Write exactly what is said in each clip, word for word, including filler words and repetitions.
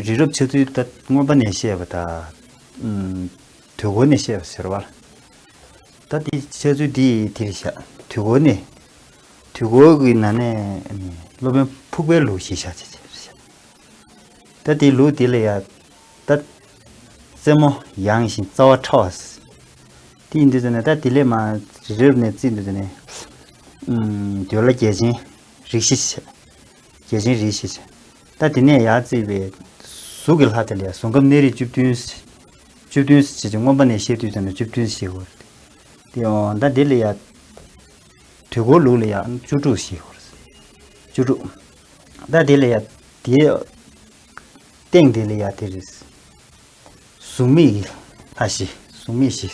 རི་རབ་ཆགས་ཚུལ་ད་སྔོན་པ་ནས་བཤད་པ་དང་། ཨུམ། དུས་འཁོར་ནས་བཤད་པ་ཟེར་བ། ད་དེ་ཆགས་ཚུལ་འདི་དེ་རེད་ཤག་དུས་འཁོར་ནས། དུས་འཁོར་གྱི་ནང་ནས་སློབ་དཔོན་ཕུག་པའི་ལུགས་ཤིག་བཞག་བྱས་བྱས་རེད་ཤག་ད་དེ་ལུགས་དེ་ལ་ཡ། ད་རྩེ་མོ་ཡངས་ཤིང་རྩ་བ་ཕྲ་བ། དེ་ཡིན་དུས་ཙམ་ནས་ད་དེ་ལས་མར་རི་རབ་ནས་བརྩིས་དུས་ཙམ་ནས། ཨུམ། འདོད་ལྷ་རྒྱལ་ཆེན་རིགས་བཞི་བྱས། རྒྱལ་ཆེན་རིགས་བཞི་བྱས། ད་དེ་ནས་ཡར་བརྩིས་པའི་གཟུགས་ཀྱི་ལྷ་དེ་ལ་ཡ་གཟུགས་ཁམས་གནས་རིགས་བཅུ་བདུན། བཅུ་བདུན་བྱས་ཀྱི་སྔོན་པ་ནས་བཤད་དུས་ཙམ་ནས་བཅུ་བདུན་བྱས་ཡོད་རེད། དེ་ཡང་ད་དེ་ལ་ཡ། དུས་འཁོར་ལུགས་ལ་ཡ་བཅུ་དྲུག་བྱས་ཡོད་རེད། བཅུ་དྲུག་ད་དེ་ལ་ཡ། དེའི་སྟེང་དེ་ལ་ཡ་དེ་རེད། གཟུགས་མེད་ཀྱི་ལྷ་བཞི། གཟུགས་མེད་བཞི།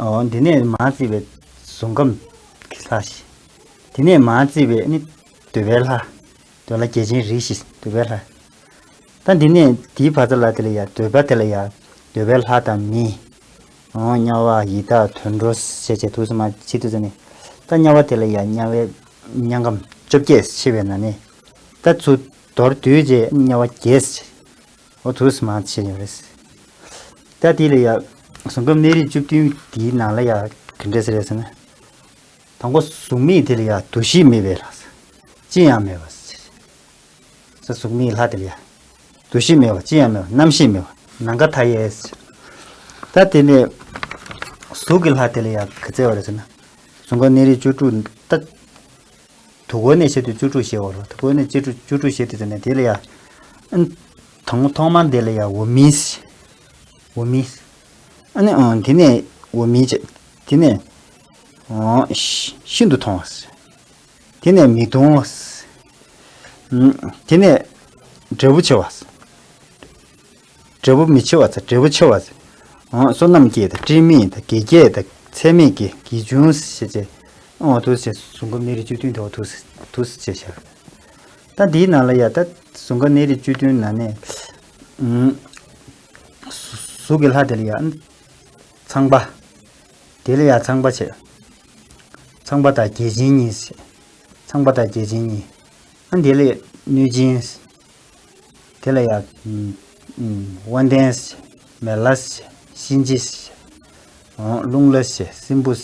འོ། འདི་ནས་མར་བརྩིས་པའི་གཟུགས་ཁམས་ཀྱི་ལྷ་བཞི། དེ་ནས་མར་བརྩིས་པའི་ནི་འདོད་པའི་ལྷ། འདོད་ལྷ་རྒྱལ་ཆེན་རིགས་བཞི། འདོད་པའི་ལྷ། ད་འདི་ནས་དེའི་བར་མཚམས་ལ་དེ་ལ་ཡ་འདོད་པ་དེ་ལ་ཡ་འདོད་པའི་ལྷ་དང་མི། འོ། དམྱལ་བ་ཡི་དྭགས་དུད་འགྲོ་ཞེས་བྱས་དུས་སུ་མ་བྱེད་དུས་ཙམ་ནས། ད་དམྱལ་བ་དེ་ལ་ཡ་དམྱལ་བའི་དམྱལ་ཁམས་བཅོ་བརྒྱད་ཕྱེ་བའི་ནང་ནས། ད་ཚུར་མདོར་བསྡུས་བྱས་དམྱལ་བ་བརྒྱད། འོ། དུས་སུ་མ་བྱེད་ཡོད་རེད། ད་དེ་ལ་ཡ་གཟུགས་ཁམས་གནས་རིགས་བཅུ་བདུན་དེའི་ནང་ལ་ཡ་ག་འདྲ་ཟེར་རེད་ཟེར་ན། དང་པོ་གཟུགས་མེད་དེ་ལ་ཡ་འདུ་ཤེས་མེད་པའི་ལྷ། ཅི་ཡང་མེད་པ། ས་གཟུགས་མེད་ལྷ་དེ་ལ་ཡ། འདུ་ཤེས་མེད་པ། ཅི་ཡང་མེད་པ། རྣམ་ཤེས་མེད་པ། ནམ་མཁའ་མཐའ་ཡས། ད་དེ་ནས་གཟུགས་ཀྱི་ལྷ་དེ་ལ་ཡ་ག་ཚད་ཡོད་རེད་ཟེར་ན། གཟུགས་ཁམས་གནས་རིགས་བཅུ་དྲུག་ད། དུས་འཁོར་ནས་བཤད་དུས་བཅུ་དྲུག་བཤད་པ་རེད། དུས་འཁོར་ནས་བཅུ་དྲུག་བཅུ་དྲུག་བཤད་དུས་ཙམ་ནས་དེ་ལ་ཡ། ཨ། དང་པོ་ཐོག་མར་དེ་ལ་ཡ་འོག་མིན། འོག་མིན། ཨ་ནི་ཨང་། དེ་ནས་འོག་མིན་བྱས། དེ་ནས་ཨང་། ཤིན་ཤིན་ཏུ་མཐོང་བ། དེ་ནས་མི་མཐོང་བ། ཨང་། དེ་ནས་འབྲས་བུ་ཆེ་བ། འབྲས་བུ་མི་ཆེ་བ་ཚ། འབྲས་བུ་ཆེ་བ་ཚ། ཨང་། བསོད་ནམས་སྐྱེས་དང་། སྤྲིན་མེད་དང་། དགེ་རྒྱས་དང་། ཚད་མེད་ཀྱི་དགེ་ཆུང་ཞེས་བྱས། ཨང་། དུ་ཞེས་གཟུགས་ཁམས་གནས་རིགས་བཅུ་བདུན་དེ་འོ་དུ་དུ་ཞེས་བྱ། ད་འདིའི་ནང་ལ་ཡ་ད་གཟུགས་ཁམས་གནས་རིགས་བཅུ་བདུན་ནང་ནས། ཨང་། གཟུགས་ཀྱི་ལྷ་དེ་ལ་ཡ། ཚངས་པ། དེ་ལ་ཡ་ཚངས་པ་བྱས། ཚངས་པ་དང་རྒྱལ་ཆེན་གཉིས་བྱས། ཚངས་པ་དང་རྒྱལ་ཆེན་གཉིས། ཨ། དེ་ལས་གནོད་སྦྱིན། དེ་ལ་ཡ། ཨུམ། ཨུམ། དབལ་ལྡན། མེ་ལྷ། གཤིན་རྗེ། ཨོ། རླུང་ལྷ། སྲིན་པོ།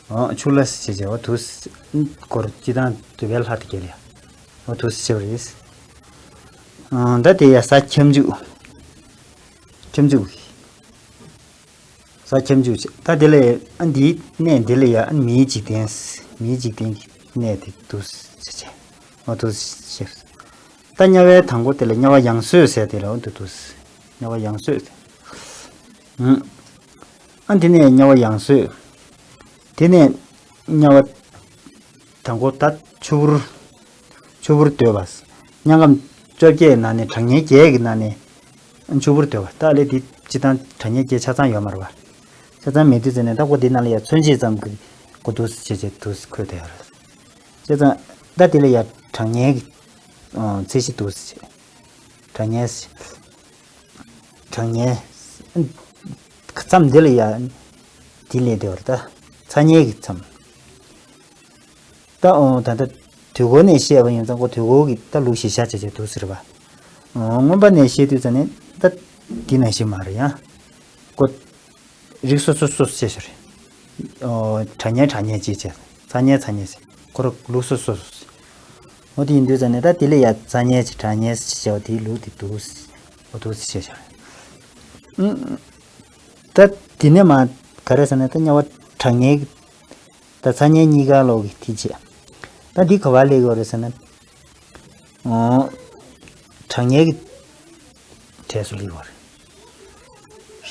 ཨོ། ཆུ་ལྷ་ཞེས་བྱ་བ་དུ། སྐོར་སྤྱི་དང་འདོད་པའི་ལྷ་དེ་ག་ལ་ཡ། ཨོ། དུ་ཞེས་པ་རེད། ཨ། ད་དེ་ཡ་ས་ཁྱབ་འཇུག་ཁྱབ་འཇུག་ས་ཁྱབ་འཇུག་བྱས། ད་དེ་ལ་ཡ། ཨ། འདིའི་གནས་འདི་ལ་ཡ། ཨ། མིའི་འཇིག་རྟེན། མིའི་འཇིག་རྟེན་གྱི་གནས་དེ་དུ་ཞེས་བྱ། ཨོ། དུ་ཞེས། ད་དམྱལ་བའི་དང་པོ་དེ་ལ་དམྱལ་བ་ཡང་སོས་ཟེར་དེ་ལ་འོ་འདི་འདུག་དམྱལ་བ་ཡང་སོས་ཟེར། ཨང་། ཨ། དེ་ནས་དམྱལ་བ་ཡང་སོས། དེ་ནས་དམྱལ་བ་དང་པོ་ད་ཆུ་བུར། ཆུ་བུར་འདོད་པ། དམྱལ་ཁམས་བཅོ་བརྒྱད་ནང་ནས་གྲངས་ངེས་བརྒྱད་ཀྱི་ནང་ནས་ཆུ་བུར་འདོད་པ། ད་ལས་འདི་སྤྱི་དང་གྲངས་ངེས་བརྒྱད་ཆ་ཚང་ཡོད་མ་རེད་པ། ཆ་ཚང་མེད་དུས་ཙམ་ནས་ད་ཁོ་འདི་ནང་ལ་ཡ་མཚོན་བྱེད་ཙམ་གྱི་གོ་འདུག་ཅེས་བྱས་འདུག་འཁོད་བསྡད་ཡོད་རེད། བྱས་ཙང་ད་དེ་ལ་ཡ་གྲངས་ངེས་ཀྱི་ཚད་གཞི་འདུག་ཟེར། གྲངས་ངེས། གྲངས་ངེས། མཚམས་འདི་ལ་ཡ། འདི་ལས་དེ་བར་ད། ཚ་ངེས་ཀྱི་མཚམས། ད་ཨོ་ད་ལྟ་དུས་འཁོར་ནས་བཤད་པ་ཡིན་ཙང་ཁོ་དུས་འཁོར་གྱི་ད་ལུགས་གཞིར་བཞག་བྱས་བྱས་འདུག་ཟེར་བ། ཨོ། མངོན་པ་ནས་བཤད་དུས་ཙམ་ནས་ད་འདི་ནང་བཞིན་མ་རེད་ཡ། ཁོ། རིགས་སོ་སོ་སོ་སོ་བྱས་ཤོར། ཨོ། གྲངས་ངེས་གྲངས་ངེས་ཅེས་བྱས། ཚ་ངེས་ཚ་ངེས་ཟེར། ཁོ་རང་ལུགས་སོ་སོ་སོ། འོ་དེ་ཡིན་དུས་ཙང་ནས་ད་དེ་ལ་ཡ་ཚ་ངེས་ཀྱི་གྲངས་ངེས་ཅེས་བྱ་བ་དེའི་ལུགས་དེ་འདུག་འོ་འདུག་ཅེས་བྱས་ཤོར། ཨུམ། ད་དེ་ནས་མ་ག་རེ་ཟེར་ན་ད་དམྱལ་བ་གྲངས་ངེས་ཀྱི་ད་ཚ་ངེས་གཉིས་ཀ་ལོག་གི་དེ་བྱས། ད་འདི་ག་བ་ལས་ཡོད་རེད་ཟེར་ན། ཨོ། གྲངས་ངེས་ཀྱི་གྲས་སུ་ལུས་པ་རེད།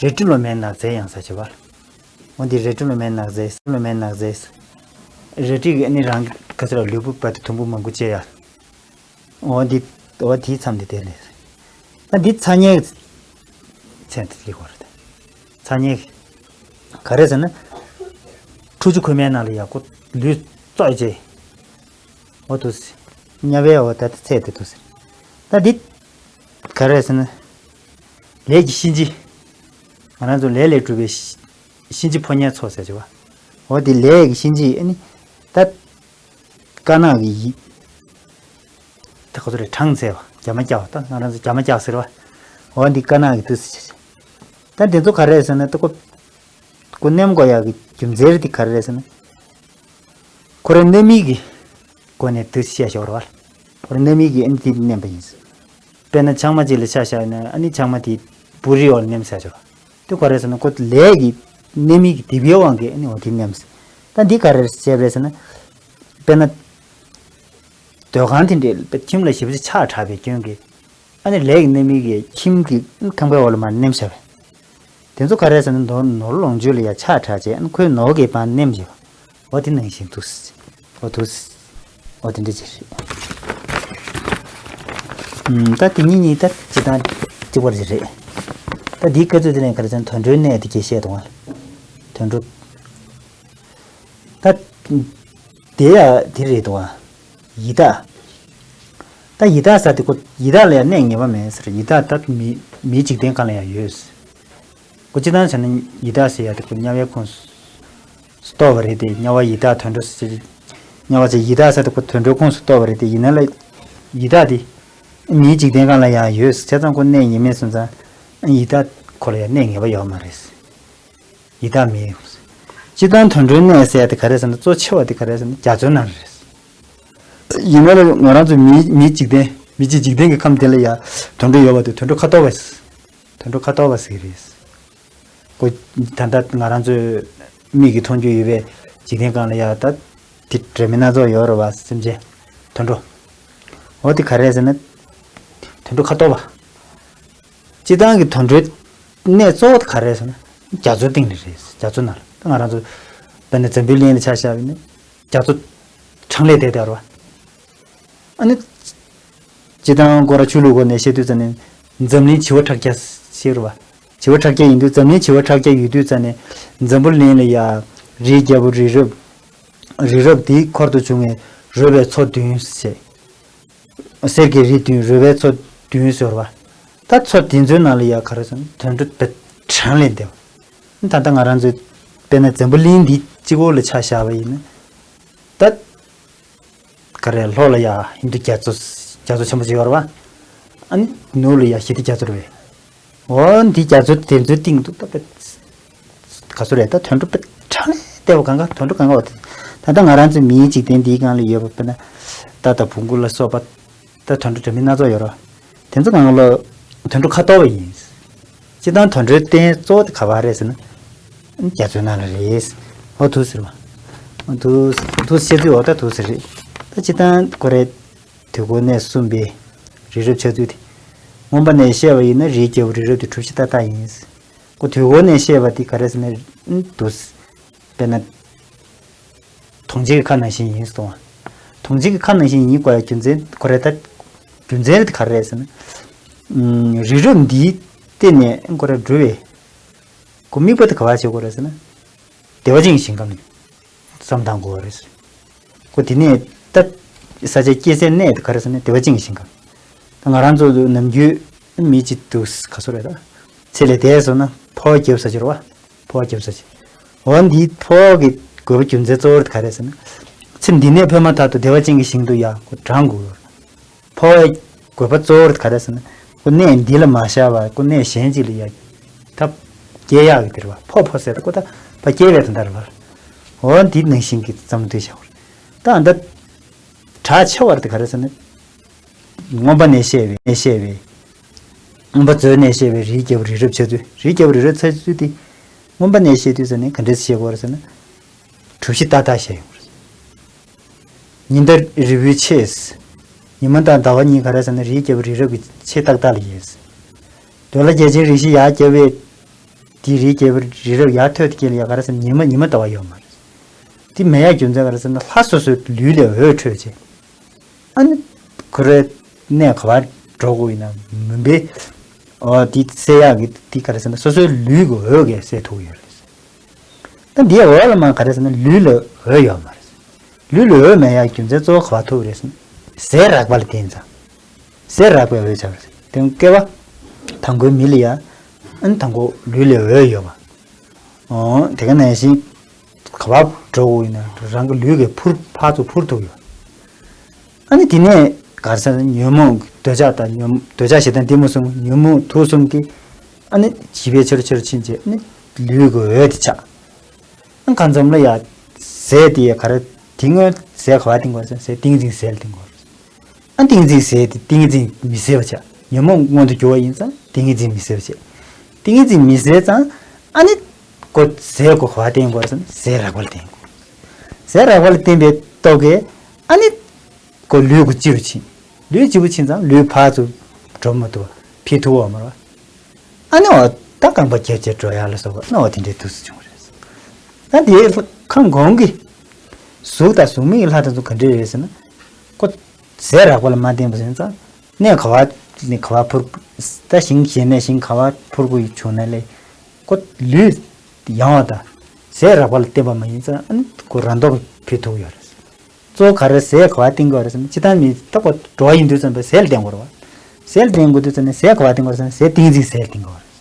རལ་གྲི་ལོ་མའི་ནགས་ཚལ་ཡང་ཟེར་བྱས་པ། འོ་འདི་རལ་གྲི་ལོ་མའི་ནགས་ཚལ། ལོ་མའི་ནགས་ཚལ། རལ་གྲི་གི་ཨ་ནི་རང་གི་ག་ཚོད་ལ་ལུས་པོ་བ་དེ་དུམ་བུ་མང་པོ་བཅད་ཡ། འོ་འདི། འོ་དེའི་མཚམས་དེ་དེ་ལས། ད་འདི་ཚ་ངེས་ཀྱི་ཚད་དེ་ལུས་པ་རེད། ཚ་ངེས་ཀྱི། ག་རེ་ཟེར་ན། ཁྲུ་ཆུ་ཁོལ་མའི་ནང་ལ་ཡག་པོ་ལུས་བཙོག་བྱས། འོ་འདུག་སེ། དམྱལ་བའི་འོ་ད་ལྟ་ཚད་དེ་འདུག་སེ། ད་འདི། ག་རེ་ཟེར་ན། ལས་ཀྱི་གཤིན་རྗེ། ང་རང་ཚོ་ལས་ལས་གྲུབ་པའི་གཤིན་རྗེ་ཕོ་ཉའི་ཚོགས་ཟེར་གྱི་བ། འོ་དེ་ལས་ཀྱི་གཤིན་རྗེ་ཨ་ནི། ད། དཀར་ནག་གི་ཡིག་ད་ཁོ་ཚོ་རེ་གྲངས་ཚད་བ། རྒྱ་མ་རྒྱག་པ། ད་ང་རང་ཚོ་རྒྱ་མ་རྒྱག་ཟེར་བ། འོ་འདི་དཀར་ནག་གི་དུས་སུ་བྱེད། ད་འདི་ཚོ་ག་རེ་རེད་ཟེར་ན། ད་ཁོ་ཁོ་མནན་དགོས་ཡག་གི་རྒྱུ་མཚན་རེད། འདི་ག་རེ་རེད་ཟེར་ན། ཁོ་རང་རྣམ་དབྱེ་གི་སྒོ་ནས་དུས་སུ་བཤད་ཞོར་བ། ཁོ་རང་རྣམ་དབྱེ་གི་ཨ་ནི་དེ་མནན་པ་ཡིན། དཔེར་ན་ཆང་མ་གཅིག་ལ་ཆ་བཞག་ན། ཨ་ནི་ཆང་མ་དེ་པུ་རི་འོག་ལ་མནན་ས་ཆོག། དེ་ག་རེ་ཟེར་ན། ཁོ་ལས་ཀྱི་རྣམ་དབྱེ་གི་སྡེ་པའི་དབང་གིས་ཨ་ནི་འོ་དེ་མནན་ས། ད་འདི་ག་རེ་བྱས་པ་རེད་ཟེར་ན། དཔེར་ན་སྡོད་ཁང་དེ་འདྲའི་ཁྱིམ་ལ་ཞེ་པོ་ཅིག་ཆག་དྲགས་པའི་རྐྱེན་གྱིས། ཨ་ནི་ལས་ཀྱི་རྣམ་དབྱེ་གི་ཁྱིམ་གྱི་ཁང་པའི་འོག་ལ་མར་མནན་བཞག་པས། དེ་ཚོ་ག་རེ་ཟེར་ན། ནོར་ནོར་ལོངས་སྤྱོད་ལ་ཡ་ཆག་དྲགས་བྱས། ཨ་ནི་ཁོའི་ནོར་གྱི་བར་མནན་བཞག་པ། འོ་དེ་ནང་བཞིན་དུ། འོ་དུ། འོ་དེ་འདྲ་ཅིག་རེད། ཨུམ། ད་དེ་གཉིས་གཉིས་ད་སྤྱིར་བཏང་གཅིག་པ་ཅིག་རེད། ད་འདིའི་བཀའ་ཚོད་དེ་ནས་ག་རེ་ཟེར་ན། དུད་འགྲོའི་གནས་དེ་གས་བཤད་འདུག་ག། དུད་འགྲོ། ད་དེ་ཡ་དེ་རེད་འདུག་ག། ཡི་དྭགས། ད་ཡི་དྭགས་ཟེར་དེ། ཁོ་ཡི་དྭགས་ལ་ཡང་གནས་ངེས་པ་མེད་ཟེར། ཡི་དྭགས་ད་མི་མིའི་འཇིག་རྟེན་སྒང་ལ་ཡང་ཡོད་ཟེར། ཁོ་སྤྱིར་བཏང་བྱས་ན་ཡི་དྭགས་ཟེར་ཡ་དེ་ཁོ་དམྱལ་བའི་ཁོངས་སུ་གཏོགས་པ་རེད་དེ། དམྱལ་བ་ཡི་དྭགས་དུད་འགྲོ་ཟེར། དམྱལ་བ་ཟེར། ཡི་དྭགས་ཟེར་དེ་ཁོ་དུད་འགྲོའི་ཁོངས་སུ་གཏོགས་པ་རེད་དེ། ཡིན་ན་ལ་ཡི་དྭགས་དེ་མིའི་འཇིག་རྟེན་སྒང་ལ་ཡང་ཡོད་ཟེར། བྱས་ཙང་ཁོ་གནས་ངེས་མེད་སོང་ཙང་། ཡི་དྭགས་ཁོ་ལ་ཡང་གནས་ངེས་པ་ཡོད་མ་རེད། ཡི་དྭགས་མེད། སྤྱིར་བཏང་དུད་འགྲོའི་གནས་ཟེར་ཡ་དེ་ག་རེ་ཟེར་ན། གཙོ་ཆེ་བ་དེ་ག་རེ་ཟེར་ན། རྒྱ་མཚོའི་ནང་རེད། ཡིན་ན་ལ་ང་རང་ཚོ་མི་མི་འཇིག་རྟེན། མི་གཅིག་འཇིག་རྟེན་གྱི་ཁམས་དེ་ལ་ཡ་དུད་འགྲོ་ཡོད་པ་དེ་དུད་འགྲོ་ཁ་དོག་པ། དུད་འགྲོ་ཁ་དོག་པ་ཟེར་གྱི་རེད། ཁོ་ད་ལྟ་ང་རང་ཚོས་མིག་གིས་མཐོང་རྒྱུ་ཡོད་པའི་འཇིག་རྟེན་སྒང་ལ་ཡ་ད་དེ་འདྲ་མི་སྣ་ཚོགས་ཡོད་རེད་བ། སེམས་ཅན་དུད་འགྲོ། འོ་དེ་ག་རེ་ཟེར་ན། དུད་འགྲོ་ཁ་དོག་པ། སྤྱིར་བཏང་གི་དུད་འགྲོའི་གནས་གཙོ་བོ་དེ་ག་རེ་ཟེར་ན། རྒྱ་མཚོའི་སྟེང་ལ་རེད། རྒྱ་མཚོ་ནང་ལ། ད་ང་རང་ཚོ་དཔེར་ན་འཛམ་བུའི་གླིང་ལ་ཆ་བཞག་པ་ཡིན་ན་རྒྱ་མཚོ་གྲངས་ལས་འདས་བསྡད་ཡོད་རེད་བ། ཨ་ནི་སྤྱིར་བཏང་སྐོར་ར་ཆོས་ལུགས་སྒོ་ནས་བཤད་དུས་ཙ་ནས། འཛམ་གླིང་བྱེ་བ་ཕྲག་བརྒྱ་ཟེར་བ། བྱེ་བ་ཕྲག་བརྒྱ་ཡིན་དུས། འཛམ་གླིང་བྱེ་བ་ཕྲག་བརྒྱ་ཡོད་དུས་ཙ་ནས། འཛམ་བུ་གླིང་ལ་ཡ་རིའི་རྒྱལ་པོ་རི་རབ། རི་རབ་དེའི་འཁོར་དུ་བྱུང་བའི་རོལ་པའི་མཚོ་བདུན་ཟེར། གསེར་གྱི་རི་བདུན། རོལ་པའི་མཚོ་བདུན་ཟེར་བ། ད་མཚོ་དེ་ཚོའི་ནང་ལ་ཡ་ག་རེ་ཟེར་ན། དུད་འགྲོ་དཔེ་གྲངས་ལས་འདས་པ། ད་ལྟ་ང་རང་ཚོའི་དཔེར་ན་འཛམ་བུ་གླིང་འདི་གཅིག་པོ་ལ་ཆ་བཞག་པ་ཡིན་ན། ད་ག་རེ། ལྷོ་ལ་ཡ་ཧིན་རྡུ་རྒྱ་མཚོ། རྒྱ་མཚོ་ཆེན་པོ་ཅིག་ཡོད་རེད་བ། ཨ་ནི་ནུབ་ལ་ཡ་ཞི་བདེ་རྒྱ་མཚོ་རེད་པས། འོ་འདི་རྒྱ་མཚོ་དེ་ཚོའི་སྟེང་དུ་ད་དཔེ་ག་ཚོད་རེད། ད་དུད་འགྲོ་དཔེ་གྲངས་ལས་འདས་པ་གང་ག། དུད་འགྲོ་གང་ག་བ་དེ། ད་ལྟ་ང་རང་ཚོའི་མིའི་འཇིག་རྟེན་འདིའི་སྒང་ལ་ཡོད་པ། དཔེར་ན་རྟ་དང་བོང་གུ་ལ་སོགས་པ། ད་དུད་འགྲོ་འདྲ་མིན་སྣ་ཚོགས་ཡོད་རེད། དེ་ཚོ་གང་ག་ལ་དུད་འགྲོ་ཁ་དོག་པ་ཡིན། སྤྱིར་བཏང་དུད་འགྲོའི་རྟེན་གཙོ་བོ་དེ་ག་པར་རེད་ཟེར་ན། རྒྱ་མཚོའི་ནང་ལ་རེད། འོ་དུ་ཟེར་བ། འོ་དུ། དུ་བཤད་ཚུལ་འོ་ད་དུ་ཟེར་རེད། ད་སྤྱིར་བཏང་ཁོ་རེ་དུས་འཁོར་གནས་གསུམ་པའི་རི་རབ་ཆགས་ཚུལ་དེ། མངོན་པ་ནས་བཤད་པ་ཡིན་ན་རིའི་རྒྱལ་པོ་རི་རབ་དེ་གྲུ་བཞི་ཏག་ཏག་ཡིན། ཁོ་དུས་འཁོར་ནས་བཤད་པ་དེ་ག་རེ་ཟེར་ན། དུ། དཔེར་ན། དོང་གཅིག་གི་ཁ་ནང་བཞིན་ཡིན་གསུངས་པ། དོང་གཅིག་གི་ཁ་ནང་བཞིན་ཡིན་དགོས་ཡ་རྒྱུ་མཚན་ཁོ་རེ་ད། རྒྱུ་མཚན་དེ་ག་རེ་རེད་ཟེར་ན། ཨུམ། རི་རབ་འདིའི་སྟེང་ནས་ཁོ་རེ་འགྲོ་བའི་ཁོ་དམིགས་པ་དེ་ག་པར་བྱེད་དགོས་རེད་ཟེར་ན། བདེ་བ་ཅན་གྱི་ཞིང་ཁམས་ནས་བསམ་བཏང་དགོས་རེད། ཁོ་དེ་ནས་ད་ས་ཆ་སྐྱེ་སའི་གནས་དེ་ག་རེ་ཟེར་ན་བདེ་བ་ཅན་གྱི་ཞིང་ཁམས། ད་ང་རང་ཚོ་ནམ་རྒྱུན་མི་གཅིག་འདུག་ག་ཚོད་རེད་ད། ཚེ་ལས་འདས་སོང་ན་འཕོ་བ་རྒྱབ་ས་ཅིག་རེད་བ། འཕོ་བ་རྒྱབ་ས་ཅིག་འོ་འདིའི་འཕོ་བ་གི་དགོས་པ་རྒྱུ་མཚན་གཙོ་བོ་དེ་ག་རེ་ཟེར་ན། ཚེ་འདི་ནས་འཕོས་མ་ཐག་ཏུ་བདེ་བ་ཅན་གྱི་ཞིང་དུ་ཡ་ཁོ་འབྲང་དགོས། འཕོ་བའི་དགོས་པ་གཙོ་བོ་ག་རེ་ཟེར་ན། ཁོ་གནས་འདི་ལ་མ་བཞག་པར་ཁོ་གནས་གཞན་ཅིག་ལ་ཡ་ཐབས་སྐྱེ་ཡག་གི་དེ་རེད་བ། འཕོ་འཕོ་ཟེར་ད་ཁོ་ད་ཕར་སྐྱེ་བའི་དོན་དག་རེད་བ། འོ་འདི་ནང་བཞིན་གྱི་བསམ་བློ་བཏང་བྱ་བ་རེད། ད་ཨ་ད་གྲགས་ཆེ་བ་དེ་ག་རེ་ཟེར་ན། མངོན་པ་ནས་བཤད་པའི་ནས་བཤད་པའི། མངོན་པ་མཛོད་ནས་བཤད་པའི་རིའི་རྒྱལ་པོ་རི་རབ་ཆགས་ཚུལ། རིའི་རྒྱལ་པོ་རི་རབ་ཆགས་ཚུལ་དེ། མངོན་པ་ནས་བཤད་དུས་ཙ་ནས་ག་འདྲས་བཤད་དགོས་རེད་ཟེར་ན། གྲུ་བཞི་ཏག་ཏག་བཤད་ཡོང་གི་རེད། ཉི་ཟླ་རི་བོའི་ཕྱེད། ཉི་མ་དང་ཟླ་བ་གཉིས་ག་རེ་ཟེར་ན་རིའི་རྒྱལ་པོ་རི་རབ་ཀྱི་ཕྱེད་ཏག་ཏག་ལ་ཡོད། འདོད་ལྷ་བརྒྱ་བྱིན་རིགས་བཞི་ཡར་བསྐྱལ་བས། དེ་རིའི་རྒྱལ་པོ་རི་རབ་ཡར་ཐོན་དུས་ལ་ཡ་ག་རེ་ཟེར་ན་ཉི་མ་ཉི་མ་ཟླ་བ་ཡོད་མ་རེད། དེ་མེད་ཡག་རྒྱུ་མཚན་ག་རེ་ཟེར་ན་ལྷ་སོ་སོའི་ལུས་ལས་འོད་འཕྲོས་བྱས། ཨ་ནི། ཁོ་རའི་གནས་ག་པར་འགྲོ་དགོས་ཡིན་ན་མུན་པའི། འོ་དེ་སེལ་ཡག་གི་དེ་ག་རེ་ཟེར་ན་སོ་སོའི་ལུས་ཀྱི་འོད་ཀྱིས་སེལ་ཐུབ་ཡོད་རེད། ད་འདིའི་འོད་ལ་མ་ག་རེ་ཟེར་ན་ལུས་ལ་འོད་ཡོད་མ་རེད། ལུས་ལ་འོད་མེད་ཡག་རྒྱུ་མཚན་གཙོ་བོ་ག་པར་ཐུག་རེད་ཟེར་ན། ཟས་རགས་པ་ལ་བརྟེན་ཙང་། ཟས་རགས་པའི་འོད་ཆགས་པ་རེད། དེ་སྐྱེ་བ། དང་པོའི་མི་ལ་ཡ། ཨ་ནི་དང་པོ་ལུས་ལ་འོད་ཡོད་པ། འོ་དེ་ག་ནང་བཞིན། ག་པར་འགྲོ་དགོས་ཡིན་ན་རང་གི་ལུས་ཀྱི་འཕུར་ཕར་ཚུར་འཕུར་ཐུབ་ཡོད། ཨ་ནི་དེ་ནས་ ག་རེ་ཟེར་ན་ཉོན་མོངས་འདོད་ཆགས་དང་ཉོན་འདོད་ཆགས་ཞེ་སྡང་གཏི་མུག་གསུམ། ཉོན་མོངས་དུག་གསུམ་གྱིས་ཨ་ནི་བྱིས་པའི་ཕྱིར་ཕྱིར་ཕྱིན་བྱས་ཨ་ནི་ལུས་ཀྱི་འོད་དེ་ཆགས། ཨ་གང་འཚམ་ལ་ཡ་ཟས་དེ་ཡ་ག་རེ། དེ་སྔོན་ཟས་ག་བ་བསྟེན་དགོས་ཟེར་ན་ཟས་ཏིང་ངེ་འཛིན་ཟས་ལ་བསྟེན་དགོས། ཨ་ཏིང་ངེ་འཛིན་ཟས་དེ་ཏིང་ངེ་འཛིན་མི་ཟད་པ་བྱས། ཉོན་མོངས་མངོན་དུ་གྱུར་བ་ཡིན་ཙང་ཏིང་ངེ་འཛིན་མི་ཟད་པ་བྱས། ཏིང་ངེ་འཛིན་མི་ཟད་ཙང་ཨ་ནི་ཀོ་ཟས་ཀོ་ག་བ་བསྟེན་དགོས་ཟེར་ན་ཟས་རགས་པ་ལ་བསྟེན་དགོས། ཟས་རགས་པ་ལ་བསྟེན་པའི་སྟོབས་ཀྱིས་ཨ་ནི་ཀོ་ལུས་ཀོ་ལྕི་རུ་ཕྱིན། ལུས་ལྕི་པོ་ཕྱིན་ཙང་ལུས་ཕར་ཚུར་འགྲོ་མ་ཐུབ་པ་ཕྱིན་ཐུབ་པ་མ་རེད་པ། ཨ་ནི་འོ་ད་རྐང་པ་རྒྱབ་བྱས་འགྲོ་ཡག་ལ་སོགས་པ་ཨ་ནི་འོ་དེ་འདྲའི་དུས་སུ་བྱུང་བ་རེད། ད་དེའི་ཁམས་གོང་གི་གཟུགས་དང་གཟུགས་མེད་ཀྱི་ལྷ་དེ་ཚོ་ག་འདྲ་རེད་ཟེར་ན། ཁོ་ཟས་རགས་པ་ལ་མ་བརྟེན་པ་ཡིན་ཙང་གནས་ག་བ་ནས་ག་བ་འཕུར། ད་ཞིང་གཞན་ནས་ཞིང་ག་བ་འཕུར་དགོས་བྱུང་ན་ལས་ཁོ་ལུས་ཡང་བ་དང་ཟས་རགས་པ་ལ་བརྟེན་པ་མ་ཡིན་ཙང་ཨ་ནི་ཁོ་རང་སྟོབས་ཕྱིན་ཐུབ་ཡོད་རེད། གཙོ་བོ་ག་རེ་ཟས་ག་བ་བསྟེན་དགོས་རེད་ཟེར་ན་སྤྱིར་བཏང་མི་ད་ཁོ་འགྲོ་བ་ཡིན་དུས་ཙམ་པའི་ཟས་ལ་བརྟེན་དགོས་རེད་པ། ཟས་ལ་བརྟེན་དགོས་དུས་ཙམ་ནས་ཟས་ག་བ་བསྟེན་དགོས་རེད་ཟེར་ན་ཟས་ཏིང་ངེ་འཛིན་ཟས་ལ་བརྟེན་དགོས་རེད།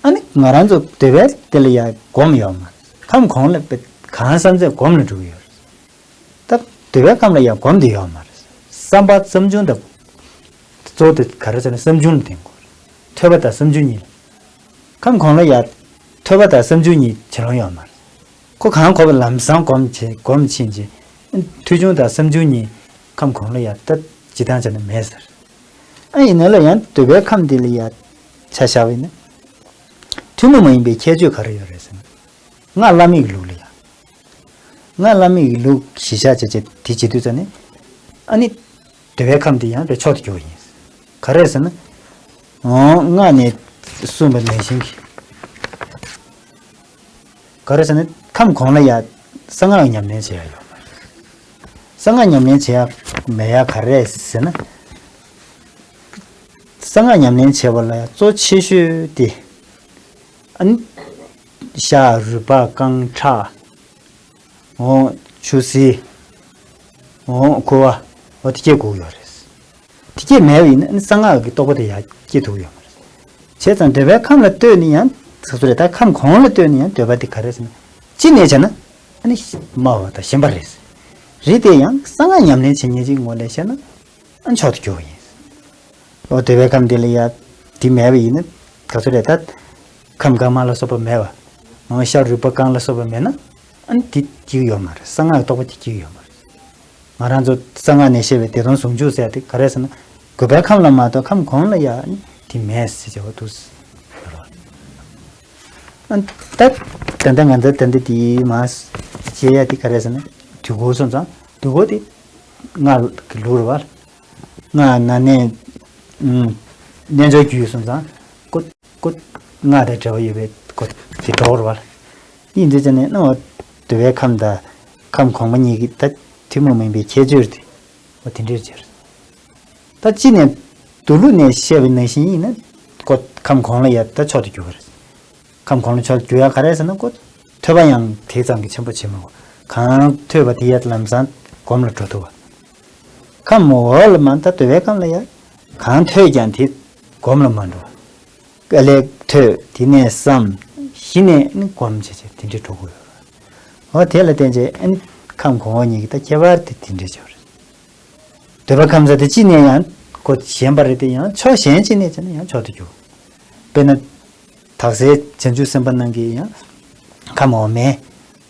ཨ་ནི་ང་རང་ཚོ་འདོད་པའི་དེ་ལ་ཡ་སྒོམ་ཡོད་མ་རེད། ཁམས་གོང་ལ་གང་བསམ་ཚད་སྒོམ་ལ་འགྲོ་གི་ཡོད་རེད། ད་འདོད་པའི་ཁམས་ལ་ཡ་སྒོམ་དེ་ཡོད་མ་རེད། བསམ་པ་བསམ་བྱུང་དང་གཙོ་བོ་དེ་ག་རེ་ཟེར་ན་བསམ་བྱུང་ལ་བརྟེན་དགོས་རེད། ཐོས་པ་དང་བསམ་བྱུང་གཉིས། ཁམས་གོང་ལ་ཡ་ཐོས་པ་དང་བསམ་བྱུང་གཉིས་བྱེད་ལོང་ཡོད་མ་རེད། ཁོ་གང་གོ་བ་ལམ་སང་སྒོམ་བྱེད་སྒོམ་ཕྱིན་རྗེས་ཐོས་བྱུང་དང་བསམ་བྱུང་གཉིས་ཁམས་གོང་ལ་ཡ་ད་ཇི་ལྟར་བྱས་ན་མེད་ཟེར། ཨ་ཡིན་ན་ལ་ཡང་འདོད་པའི་ཁམས་འདི་ལ་ཡ་ཆ་བཞག་པ་ཡིན་ན། ཐུན་མོང་མ་ཡིན་པའི་ཁྱད་ཆོས་ག་རེ་ཡོད་རེད་ཟེར་ན། སྔགས་བླ་མེད་ཀྱི་ལུགས་ལ་ཡ། སྔགས་བླ་མེད་ཀྱི་ལུགས་གཞི་བཞག་བྱས་བྱས་དེ་བྱེད་དུས་ཙ་ནས། ཨ་ནི། འདོད་པའི་ཁམས་དེ་ཡང་པའི་མཆོག་ཏུ་གྱུར་པ་ཡིན། ག་རེ་ཟེར་ན། འོ་སྔགས་ནས་གསུངས་པ་ནང་བཞིན་གྱི། ག་རེ་ཟེར་ན་ཁམས་གོང་ལ་ཡ་གསང་སྔགས་ཉམས་ལེན་བྱེད་ཡ་ཡོད་མ་རེད། གསང་སྔགས་ཉམས་ལེན་བྱེད་ཡ་མེད་ཡ་ག་རེ་ཟེར་ན། གསང་སྔགས་ཉམས་ལེན་བྱེད་པ་ལ་ཡ་གཙོ་ཆེ་ཤོས་དེ། ཨ་ནི། ཤ་རུས་པ་རྐང་ཁྲག་འོ་ཆུ་སེར། འོ་ཁུ་བ། འོ་དེ་སྐྱེ་དགོས་ཡོད་རེད། དེ་སྐྱེ་མེད་པ་ཡིན་ན་གསང་སྔགས་ཀྱི་རྟོགས་པ་དེ་ཡང་སྐྱེ་ཐུབ་ཡོད་མ་རེད། བྱས་ཙང་འདོད་པའི་ཁམས་ལ་ལྟོས་ནས་ཡང་ཚགས་ཚུད་རེད། ད་ཁམས་གོང་ལ་ལྟོས་ནས་ཡང་འདོད་པ་དེ་ག་རེ་ཟེར་ན། ཅི་ནས་བྱས་ན་ཨ་ནི་སྨྲ་བ་དང་ཞེན་པ་རེད། རེད་དེ་ཡང་གསང་སྔགས་ཉམས་ལེན་བྱེད་མཁན་གྱི་ངོས་ལ་བཤད་ན་ཨ་མཆོག་ཏུ་གྱུར་པ་ཡིན། འོ་འདོད་པའི་ཁམས་དེ་ལ་ཡ་དེ་མེད་པ་ཡིན་ན་ག་ཚོད་རེད་ད། ཁམས་དཀར་དམར་ལ་སོགས་པ་མེད་པ། འོ་ཤ་རུས་པ་རྐང་ལ་སོགས་པ་མེད་ན་ཨ་ནི་དེ་སྐྱེ་གི་ཡོད་མ་རེད། གསང་སྔགས་རྟོགས་པ་དེ་སྐྱེ་གི་ཡོད་མ་རེད། ང་རང་ཚོ་གསང་སྔགས་ནས་བཤད་པའི་བདེ་སྟོང་ཟུང་འཇུག་ཟེར་ཡ་དེ་ག་རེ་ཟེར་ན། འདོད་པའི་ཁམས་ལ་མ་གཏོགས་ཁམས་གོང་ལ་ཡ་ཨ་ནི་དེ་མེད་ཟེར་བྱ་བ་འདུག་ཟེར། ཨ་ད་ད་ལྟ་ང་ཚོ་ད་ལྟ་དེའི་མ་བྱེད་ཡ་དེ་ག་རེ་ཟེར་ན། དུས་འཁོར་སོང་ཙང་དུས་འཁོར་དེ་སྔགས་ཀྱི་ལུགས་རེད་བ། སྔགས་ན་ནས་ཨུམ། རྣལ་འབྱོར་རྒྱུད་སོང་ཙང་ཀོ་ཀོ་སྔགས་དང་འབྲེལ་བ་ཡོད་པའི་ཀོ་དེ་གྲོགས་རེད་བ། ཡིན་དུས་ཙ་ནས་ནོ། འདོད་པའི་ཁམས་དང་ཁམས་གོང་མ་གཉིས་ཀྱི་ད་ཐུན་མོང་མ་ཡིན་པའི་ཁྱད་ཆོས་དེ་འོ་དེ་འདྲའི་ཕྱིར། ད་ཅི་ནས་མདོ་ལུགས་ནས་བཤད་པའི་ནང་བཞིན་ཡིན་ན་ཀོ་ཁམས་གོང་ལ་ཡ་ད་མཆོག་ཏུ་གྱུར་པ་རེད། ཁམས་གོང་ལ་མཆོག་ཏུ་གྱུར་ཡ་ག་རེ་ཟེར་ན་ཀོ། ཐོས་པ་ཡང་དེ་ཙམ་གྱིས་ཆེན་པོ་བྱེད་མི་དགོས། གང་ཐོས་པ་དེ་ཡ་ལམ་སང་སྒོམ་ལ་འགྲོ་ཐུབ་པ། ཁམས་འོག་ལ་མ་ད་འདོད་པའི་ཁམས་ལ་ཡ། གང་ཐོས་ཀྱང་དེ་སྒོམ་ལ་མ་འགྲོ། དཀའ་ལས་ཐོས་དེ་ནས་བསམ། གཞི་ནས་ནི་སྒོམ་བྱེད་བྱེད་དེ་འདྲའི་འགྲོ་དགོས་ཡོད། འོ་དེ་ལ་བརྟེན་བྱས་ཨ་ནི་ཁམས་གོང་འོག་གཉིས་ཀྱི་ད་ཁྱད་པར་དེ་དེ་འདྲའི་ཆེ་བ་རེད། འདོད་པ་ཁམས་ས་དེ་གཅིག་ནས་ཡང་ཀོ་ཞན་པ་རེད་དེ་ཡང་ཕྱོགས་གཞན་གཅིག་ནས་བྱས་ན་ཡང་མཆོག་ཏུ་གྱུར། དཔེར་ན། དག་སའི་བྱང་ཆུབ་སེམས་དཔའ་རྣམས་ཀྱིས་ཡང་། ཁམས་འོག་མའི།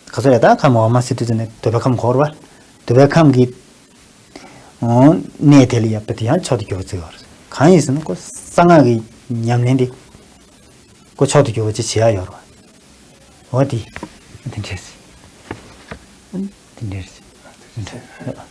ག་ཚོད་རེད་ད་ཁམས་འོག་མ་ཟེར་དུས་ཙམ་ནས་འདོད་པ་ཁམས་གོང་རེད་བ། འདོད་པའི་ཁམས་ཀྱི། གནས་དེ་ལ་ཡ་དཔེ་དེ་ཡང་མཆོག་ཏུ་གྱུར་པ་བརྩི་བ་རེད། གང་ཡིན་ཟེར་ན་ཁོ་གསང་སྔགས་ཀྱི་ཉམས་ལེན་དེ། ཁོ་མཆོག་ཏུ་གྱུར་པ་ཅིག་བྱེད་ཡ་ཡོད་རེད་བ། འོ་དེ། དེ་འདྲས། དེ་འདྲས།